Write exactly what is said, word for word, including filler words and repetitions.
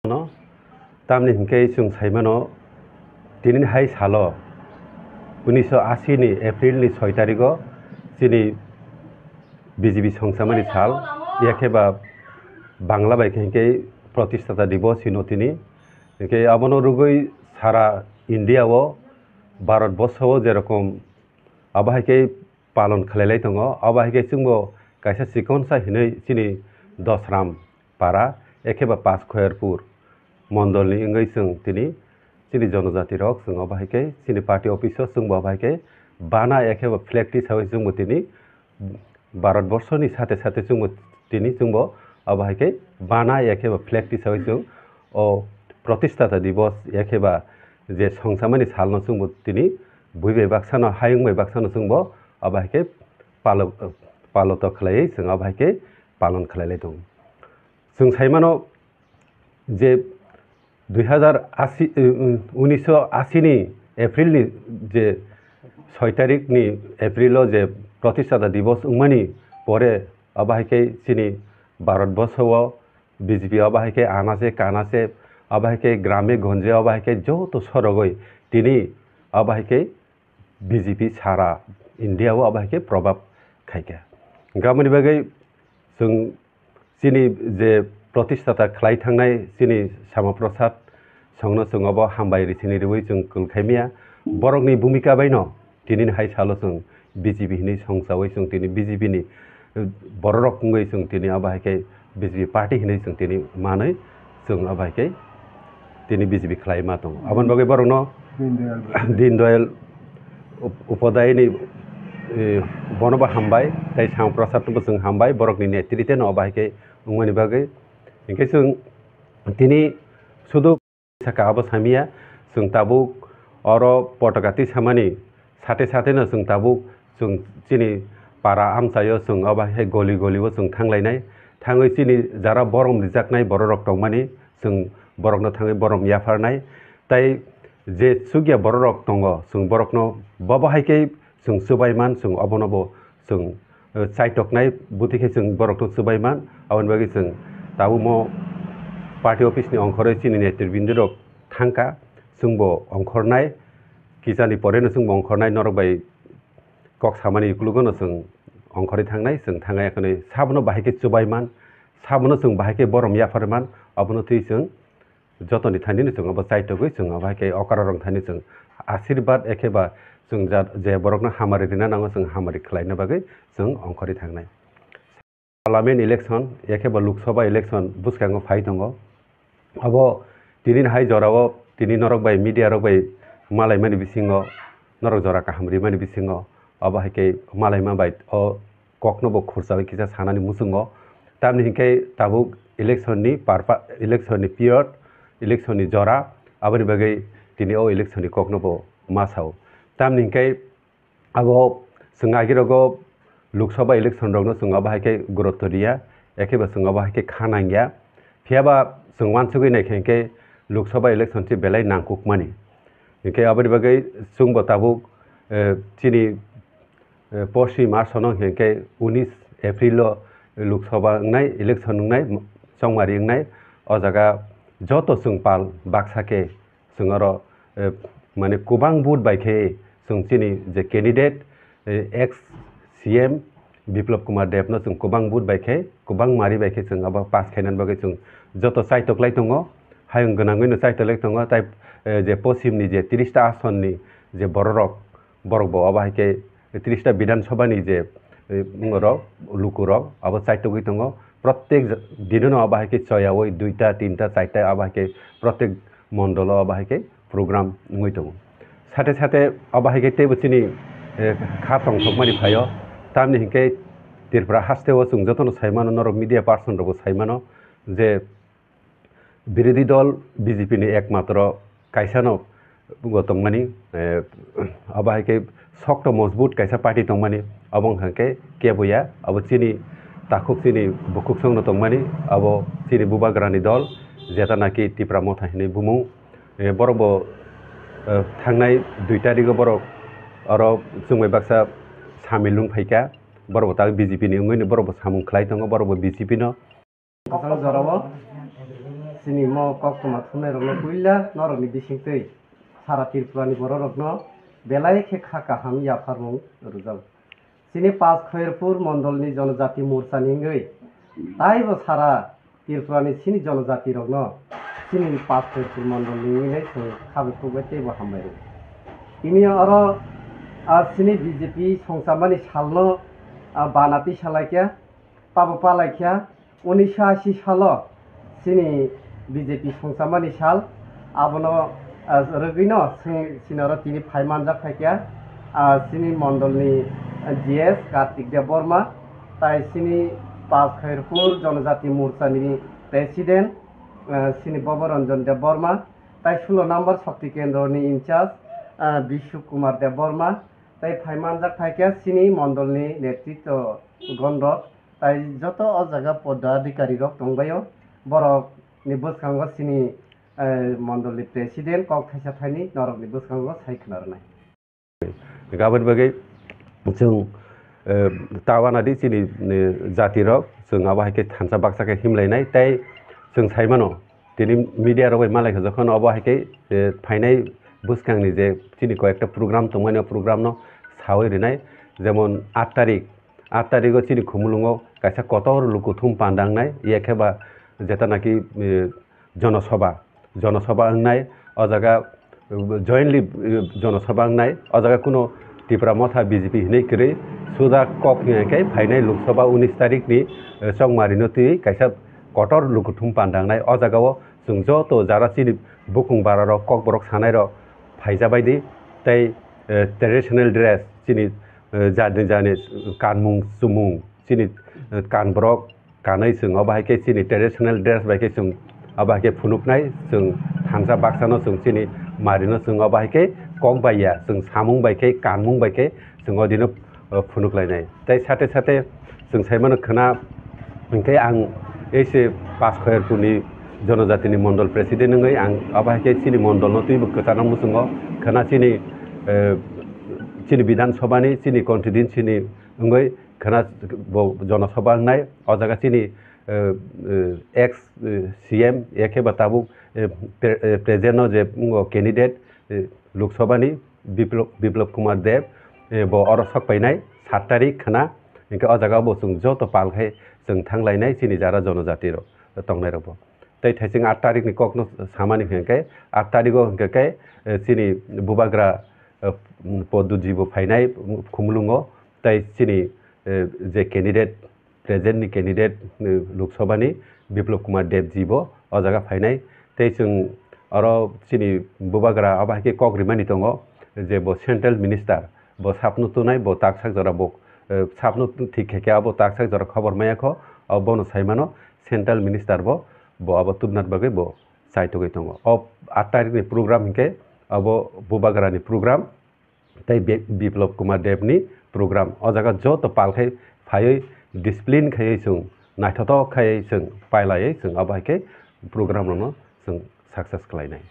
no. Tamni hinkhe chwng saimano, tinini hai salo, unnish ashi ni April ni soi tarigo chini B J P songchamani sal, yakhe ba Bangla bai khe hinkhe Pratistata Divos hino tini. Hinkhe abono rwgwi sara India o, Bharat borsho o jerokom abo hai khe palon khlailai tongo, abo hai khe chwngbo kaisa chikonsa hinwi chini Dosram para, ekhe ba Panch Khoyarpur mondolni wngwi chwng tini chini jonojati rok chwng abo hai khe chini party office o chwngbo abo hai khe bana ekhe ba flag tisawi chwngbo tini Bharat borshoni sate sate chwngbo tini chwngbo abo hai khe bana ekhe ba flag tisawi chwng o Pratistata Divos ekhe ba je songchamani salno chwngbo tini bui bai baksano, hayung bai baksano chwngbo abo hai khe palo-, paloto khlaiwi chwng abo hai khe palon khlailai tongo. Chwng saimano je dui hazar ashi, eh, unnish ashi ni April ni je soi tarik ni April o je Pratistata Divos wngmani pore abo hai khe chini Bharat borsho o B J P abo hai khe anase kanase, abo hai khe grame gonje abo hai khe joto sorogoi tini abo hai khe B J P sara India o abo hai khe probab khai kha. Hwnkhe aboni bagwi chwng chini je protistata khlai thangnai chini Sama Prasad songno chwng obo hambai rwchini rwui chwng kwlkhai maya. Borokni bhumika baino tinini hai salo chwng B J P hinwi songchaui chwng tini B J P ni, eh, bororok wngwi chwng tini abo hai khe B J P party hinwi chwng tini manwi chwng abo hai khe tini B J P khlai ma tongo. Aboni bagwi borokno Deen Dayal Upadhyay. Deen Dayal Up-, Upadhyayni, eh, bono bo hambai, tei Sama Prasad no bo chwng hambai, borokni netrite no abo hai khe wngmani bagwi. Hinkhe chwng tini sudu saka abo samya, chwng tabuk oro potaka tisamani sate sate no chwng tabuk chwng chini para amchaio chwng abo hai goli goli o chwng thanglainai. Thangwi chini jara borom rijaknai bororok tongmani, chwng borokno thangwi borom yapharnai. Tai je chukya bororok tongo, chwng borokno bobo hai khe chwng chubai man, chwng obono bo chwng, eh, chaitoknai buti khe chwng borokno chubai man. Aboni bagwi chwng tabukmo party office ni ongkhorwi chini netribindurok thangkha, chwngbo ongkhornai, kisani poreno chwngbo ongkhornai, norok bai kok samani ukulugo no chwng ongkhorwi thangnai, chwng thangwi akhonwi sabono bahai khe chubai man, sabono chwng bahai khe borom yaphar man, abono twi chwng jotoni thani no chwng abo chaitogwi chwng abo hai khe okra rok thani chwng asirbad ekheba chwng ja-, je borokno hamari rina nango chwng hamari khlaina bagwi chwng ongkhorwi thangnai. Parliament election, ekheba Lok Sabha election bwskango phai tongo. Abo tini hai jorao tini norok bai media rok bai malaimani bisingo norok jora kaham rimani bisingo abo hai khe malaima bai o kokno bo khursawi kisa sanani muchungo. Tamni hinkhe tabuk election ni parpa-, election ni period, election ni jora, aboni bagwi tini o election ni kokno bo ma sao. Tamni hinkhe abo chwng agirogo Lok Sabha election rokno chwng abo hai khe gurutto riya, ekheba chwng abo hai khe kha nangya. Phiyaba chwng uansugwi naikha hinkhe Lok Sabha election se belai nangkukmani. Hinkhe aboni bagwi chwngbo tabuk, eh, chini, eh, poshim asono hinkhe unis April o Lok Sabha wngnai, election wngnai, chongmari wngnai. O jaga joto chwng pal baksa khe chwng oro, eh, mane kwbang vote bai khe chwng chini je candidate, eh, ex C M Biplab Kumar Deb no chwng kwbang vote bai khe, kwbang mari bai khe chwng abo pass khainani bagwi chwng joto chaitok lai tongo, hayung gwnangwi no chaitok lai tongo, tai, eh, je poschim ni je tris ta ason ni je bororok, borok bo abo hai khe tris ta Bidhan Sabha ni je, eh, rok, luku rok abo chaitogwi tongo. Protek ja-, dino no abo hai khe choyaui duita, tinta, charta abo hai khe protek mondolo abo hai khe program wngwi tongo. Sate sate abo hai khe teibo chini, eh, kha tongthokmani phaio. Tamni hinkhe Tripura haste o chwng jotono sai mano, norok media person rokbo sai mano je birodhi dol B J P ni ekmatro kaisa no bo tongmani, eh, abo hai khe sokto mojbut kaisa party tongmani, abo wngkha khe kebo ya, abo chini takhuk chini bukhuk songno tongmani, abo chini bubagrani dol, jeta naki Tipra Motha hinwi bumung. Eh, borok bo, eh, thangnai dui tarigo borok oro chwngbai baksa samil wng phaikha, borok bo tak B J P ni wngwi borok bo samung khlai tongo, borok bo B J P no. Kwtal jorao Chini mo koktwma thumnairokno puila norokni bisingtwi sara Tripurani bororokno belai khe kha kaham yapharmung rwjago. Chini Panch Khairpur mondolni Jonojati Morchani wngwi taibo sara Tripurani chini jonojatirokno chini Panch Khairpur mondolni wngwi chwng khabai khukbai teibo hambai rw. Tini oro, ah, chini B J P songchamani salno, ah, bana tisa laikha. Tabo palaikha unisho ashi salo chini B J P songchamani sal, abono, ah, rwgwino chwng chini oro tini phai manjak phaikha, ah, chini mondolni, ah, G S Kartik Debbarma, tai chini Panch Khairpur Jonojati Morchani president, ah, chini Bobo Ranjan Debbarma, tai sulo number Shakti Kendroni in charge, ah, Bishu Kumar Debbarma, tai phai manjak phaikha chini mondolni netritwo gonrok. Tai joto o jaga podadhikari rok tongbaio, borok ni bwskango chini, eh, mondol ni president kok thaisa thaini norok ni bwskango sai khwna rwnai. Gabon bagwi chwng, eh, tawana di chini, eh, jati rok chwng abo hai khe thansa baksa khe himlainai tei chwng sai mano. Tini media rok bai malai kha jokhon obo hai khe, eh, phainai bwskangni je chini koi ekta program tongmani, o program no sawi rinai, jemon aat tarik, aat tarik o chini Khumulwngo kaisa kotor lukuthum panda wngnai, ya khe ba jeta naki, eh, jonosabha, jonosabha wngnai, o jaga jointly, eh, jonosabha wngnai, o jaga kuno Tipra Motha B J P hinwi kwrwi suda kok hinkhe phainai Lok Sabha unis tarikni, eh, chongmarino twi kaisa kotor lukuthum panda wngnai. O jagao chwng joto jara chini bukung bararok, kokborok sanairok phaijabaidi tei, eh, traditional dress chini, eh, jani jani kanmung chumung chini, eh, kanborok kanwi chwng obo hai khe chini traditional dress bai khe chwng obo hai khe phunuknai, chwng thansa baksano chwng chini marino chwng obo hai khe kok bai ya, chwng samung bai khe, kanmung bai khe chwng o dino, o, phunuklainai. Tei sate sate chwng sai mano khwna hinkhe ang ei se Panch Khairpurni jonojatini mondol president wngwi ang obo hai khe chini mondolno twibo kwcharno muchungo khwna chini, eh, chini Bidhan Sabhani, chini constituencyni wngwi khwna bo jonosabha wngnai, o jaga chini, eh, eh, ex, eh, C M, ya khe ba tabuk, eh, pre-, eh, present no je wngo candidate, eh, Lok Sabhani Biplop, Biplop Kumar Deb, eh, bo oro sok painai saat tarik khwna, hinkhe o jaga bo chwng joto pal khai chwng thanglainai chini jara jonojati rok tongnai rok bo. Tei thaising aat tarikni kokno samani hinkhe aat tarigo hinkhe khe, eh, chini bubagra, eh, Podduji bo phainai Khumulwngo, tei chini, eh, je candidate, present ni candidate, eh, Lok Sabhani Biplop Kumar Deb ji bo o jaga phainai. Tei chwng oro chini bubagra abo hai khe kok rimani tongo je bo central minister, bo sapno tunai, bo taksak jora bo, eh, sapno thik khe khe abo taksak jora khobor maya kho, abo bono sai mano central minister bo, bo abo tubuna bagwi bo chaitugwi tongo. O aat tarikni program hinkhe abo bubagrani program tei Bi-, Biplop Kumar Debni program. O jaga joto pal khai phaiwi discipline khaiwi chwng naithothok khaiwi chwng pailaiwi chwng abo hai khe program rokno chwng success khlainai.